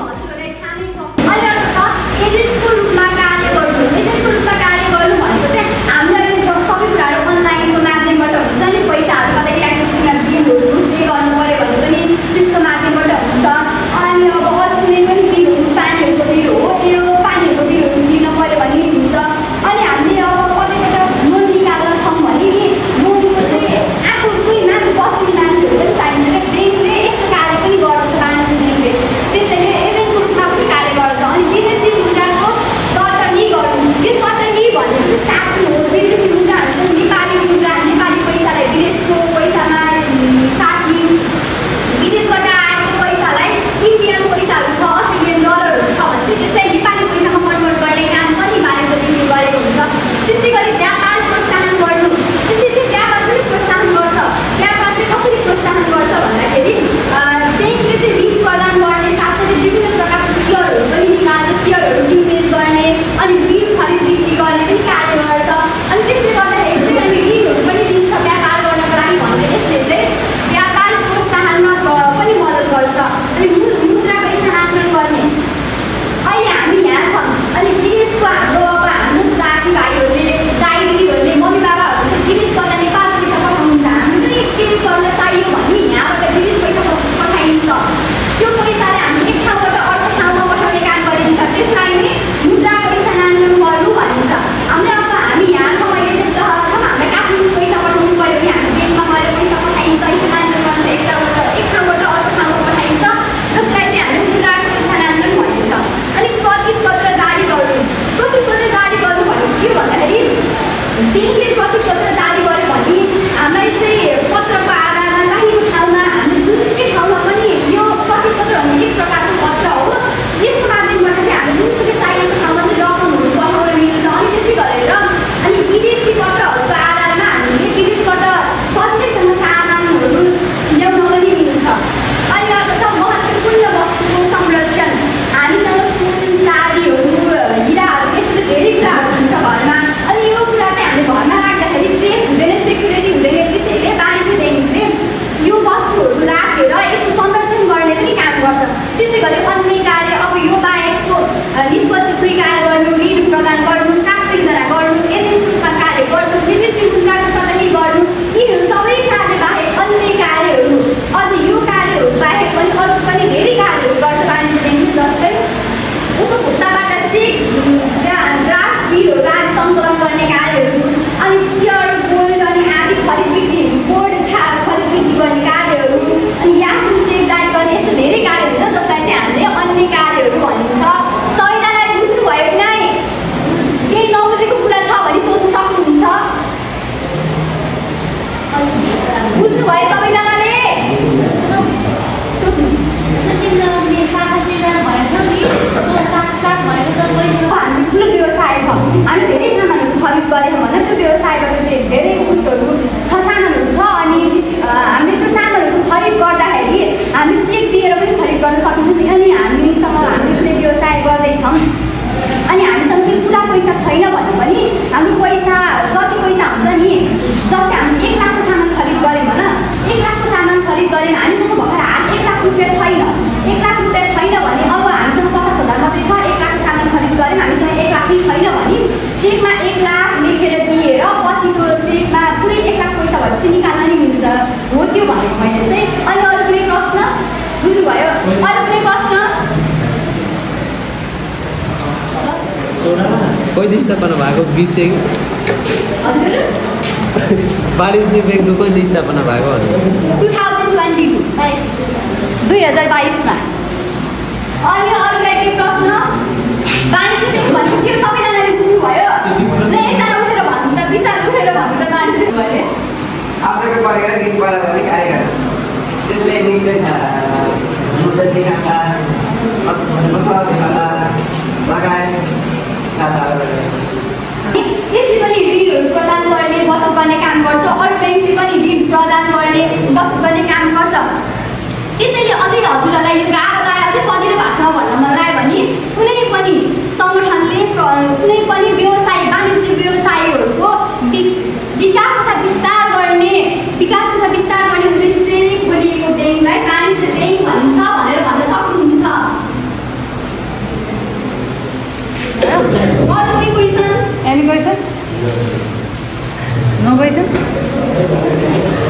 हजुरहरूलाई थाहा नै छ। अनि अर्को छ एजेन्टको रूपमा कार्य गर्नु। एजेन्टको रूपमा कार्य गर्नु भनेको चाहिँ हामीले अहिले सबै कुराहरू अनलाइनको माध्यमबाट हुन्छ नि, पैसाहरू कतै इलेक्ट्रिसिटीमा बिलहरू पे गर्नु पऱ्यो भने पनि त्यसको माध्यमबाट हुन्छ। अनि अब अरू कुनै पनि बिलहरू, पानीहरूको बिल हो, यो पानीहरूको बिलहरू तिर्न पऱ्यो भने नि हुन्छ। अनि हामीले अब कतैबाट लोन निकाल्न छौँ भने नि लोनको चाहिँ आफू कोही माथि बस्ने मान्छेहरू पनि चाहिन्छ क्या। ब्याङ्कले यस्तो कार्य पनि गर्छ वाणिज्य ब्याङ्कले, त्यसैले एजेन्टको रूपमा पनि कार्य गर्छ। अनि विदेशी मुद्राको सटनी गर्नु, यो सटनी भनेको साट्नु हो। विदेशी मुद्राहरू चाहिँ नेपाली मुद्रा, नेपाली पैसालाई विदेशको पैसामा साट्ने, विदेशबाट आएको पैसालाई इन्डियन पैसाहरू छ, अस्ट्रेलियन डलरहरू छ भने चाहिँ त्यसलाई नेपाली पैसामा कन्भर्ट गर्ने काम पनि वाणिज्य ब्याङ्कले गरेको हुन्छ। त्यसै गरी व्यापार प्रोत्साहन गर्नु, त्यसले चाहिँ व्यापार पनि प्रोत्साहन गर्छ। व्यापार चाहिँ कसरी प्रोत्साहन गर्छ भन्दाखेरि ब्याङ्कले चाहिँ ऋण प्रदान गर्ने साथसाथै विभिन्न प्रकारको सेयरहरू पनि निकाल्छ, सेयरहरू निवेश गर्ने अनि ऋण खरिद बिक्री गर्ने पनि कार्य गर्छ। अनि त्यसले गर्दाखेरि चाहिँ अनि ऋणहरू पनि दिन्छ व्यापार गर्नको लागि भनेर यसले चाहिँ व्यापार प्रोत्साहनमा पनि मद्दत गर्छ। अनि मुद्राको स्थानान्तरण गर्ने, अहिले हामी यहाँ छौँ अनि विदेशको हाम्रो साथीभाइहरूले, दाइदीहरूले, मम्मी बाबाहरू चाहिँ विदेशबाट नेपाल पैसा पठाउनुहुन्छ। हामी पनि केही गर्न चाहियो भने यहाँबाट विदेश पैसा पठाइन्छ। त्यो पैसाले हामी एक ठाउँबाट अर्को ठाउँमा पठाउने काम गरिन्छ, त्यसलाई नै मुद्राको स्थानान्तरण गर्नु भनिन्छ। हामीले अब हामी यहाँ छौँ, अहिले हामीलाई काठमाडौँ पैसा पठाउनु पऱ्यो भने हामी ब्याङ्कमा गएर पैसा पठाइन्छ, स्थानान्तरण गर्छ, एक ठाउँबाट अर्को ठाउँमा पठाइन्छ, जसलाई चाहिँ हामी मुद्राको स्थानान्तरण भनिन्छ। अनि प्रतिपत्र जारी गर्नु, प्रतिपत्र जारी गर्नु भनेको के भन्दाखेरि ब्याङ्कले प्रतिपत्र जारी गर्यो भने हामीलाई चाहिँ पत्रको आधारमा चाहिएको ठाउँमा हामीले जुनसुकै ठाउँमा पनि यो प्रतिपत्र भन्ने एक प्रकारको पत्र हो, यसको माध्यमबाट चाहिँ हामीले जुनसुकै चाहिएको ठाउँमा चाहिँ रकमहरू पठाउन मिल्छ। अनि त्यसै गरेर अनि विदेशी पत्रहरूको आधारमा हामीले विदेशबाट सजिलैसँग सामानहरू ल्याउन पनि मिल्छ। अनि अर्को छ महत्त्वपूर्ण वस्तुको संरक्षण। हामीसँग सुन, चाँदीहरू, हिराहरू, यस्तो धेरै कुराहरू हुन्छ घरमा। अनि यो कुरा चाहिँ हामीले घरमा राख्दाखेरि सेफ हुँदैन, सेक्युरिटी हुँदैन। त्यसैले वाणिज्य ब्याङ्कले यो वस्तुहरू राखेर यसको संरक्षण गर्ने पनि काम गर्छ। त्यसै गरी अन्य कार्य, अब यो बाहेकको निष्पक्ष स्वीकार गर्नु, ऋण प्रदान गर्नु, साक्षी जरा गर्नु, एजेन्ट रूपमा कार्य गर्नु, विदेशी मुद्राको सटनी गर्नु, यीहरू सबै कार्य बाहेक अन्य कार्यहरू, अझ यो कार्यहरू बाहेक पनि अरू पनि धेरै कार्यहरू गर्छ वाणिज्य ब्याङ्कले। जस्तै उपभोक्ताबाट चेक, ड्राफ्ट बिलहरू आदि सङ्कलन गर्ने कार्यहरू, अनि सेयर, गोल्ड अनि आदि खरिद बिक्री, बोर्ड खरिद बिक्री गर्ने कार्यहरू, अनि यात्रु चेक जारी गर्ने, यस्तो धेरै कार्यहरू छ जसलाई चाहिँ हामीले अन्य कार्यहरू भनिन्छ। सबैजनाले बुझ्नुभयो कि नै? केही नबुझेको कुरा छ भने सोध्न सक्नुहुन्छ। बुझ्नुभयो सबैजनाले? सोध्नु। हामी ठुलो व्यवसाय छ, हामी धेरै सामानहरू खरिद गरेछौँ भने त्यो व्यवसायबाट चाहिँ धेरै उसहरू छ, सामानहरू छ। अनि हामीले त्यो सामानहरू खरिद गर्दाखेरि हामी चेक दिएर पनि खरिद गर्न सक्छौँ। अनि हामीसँग हामीले कुनै व्यवसाय गर्दैछौँ अनि हामीसँग त्यो पुरा पैसा छैन भने पनि हाम्रो पैसा जति पैसा हुन्छ नि, जस्तै हामी 1 लाखको सामान खरिद गऱ्यौँ भन, 1 लाखको सामान खरिद गऱ्यौँ, हामीसँग भर्खर हाल 1 लाख रुपियाँ छैन। 1 लाख रुपियाँ छैन भने अब हामीसँग 50,000 मात्रै छ, 1 लाखको सामान खरिद गऱ्यौँ, हामीसँग 1 लाख नै छैन भने चेकमा 1 लाख लेखेर दिएर पछि त्यो चेकमा पुरै 1 लाख पैसा भएपछि निकाल्न नि मिल्छ। हो त्यो भनेको मैले चाहिँ। अनि अरू कुनै प्रश्न? बुझ्नुभयो? अरू कुनै प्रश्न? कहिले स्थापना भएको बिर्सेको? हजुर वाणिज्य ब्याङ्कको कहिले स्थापना भएको? 2022 2022 मा। अनि अरूलाई केही प्रश्न? वाणिज्य ब्याङ्क भनेको के सबैजनाले बुझ्नुभयो? ल एकजना उठेर भन्नु त, विशाल उठेर भन्नु त वाणिज्य भयो। आवश्यक परेर ऋण प्रदान गर्ने कार्य गर्छ। त्यसले निकै मुद्दती खाता, लगायत यसले पनि ऋणहरू प्रदान गर्ने, बचत गर्ने काम गर्छ। अरू ब्याङ्कले पनि ऋण प्रदान गर्ने, बचत गर्ने काम गर्छ। त्यसैले अझै हजुरहरूलाई यो गाह्रो लाग्यो, अझै सजिलो भाषामा भन्न मन लाग्यो भने कुनै पनि सङ्गठनले कुनै पनि व्यवसाय, वाणिज्य व्यवसायहरूको विकास तथा विस्तार गर्ने उद्देश्यले खोलिएको ब्याङ्कलाई वाणिज्य ब्याङ्क भनिन्छ भनेर भन्न सक्नुहुन्छ। What's the question? Any question? No question?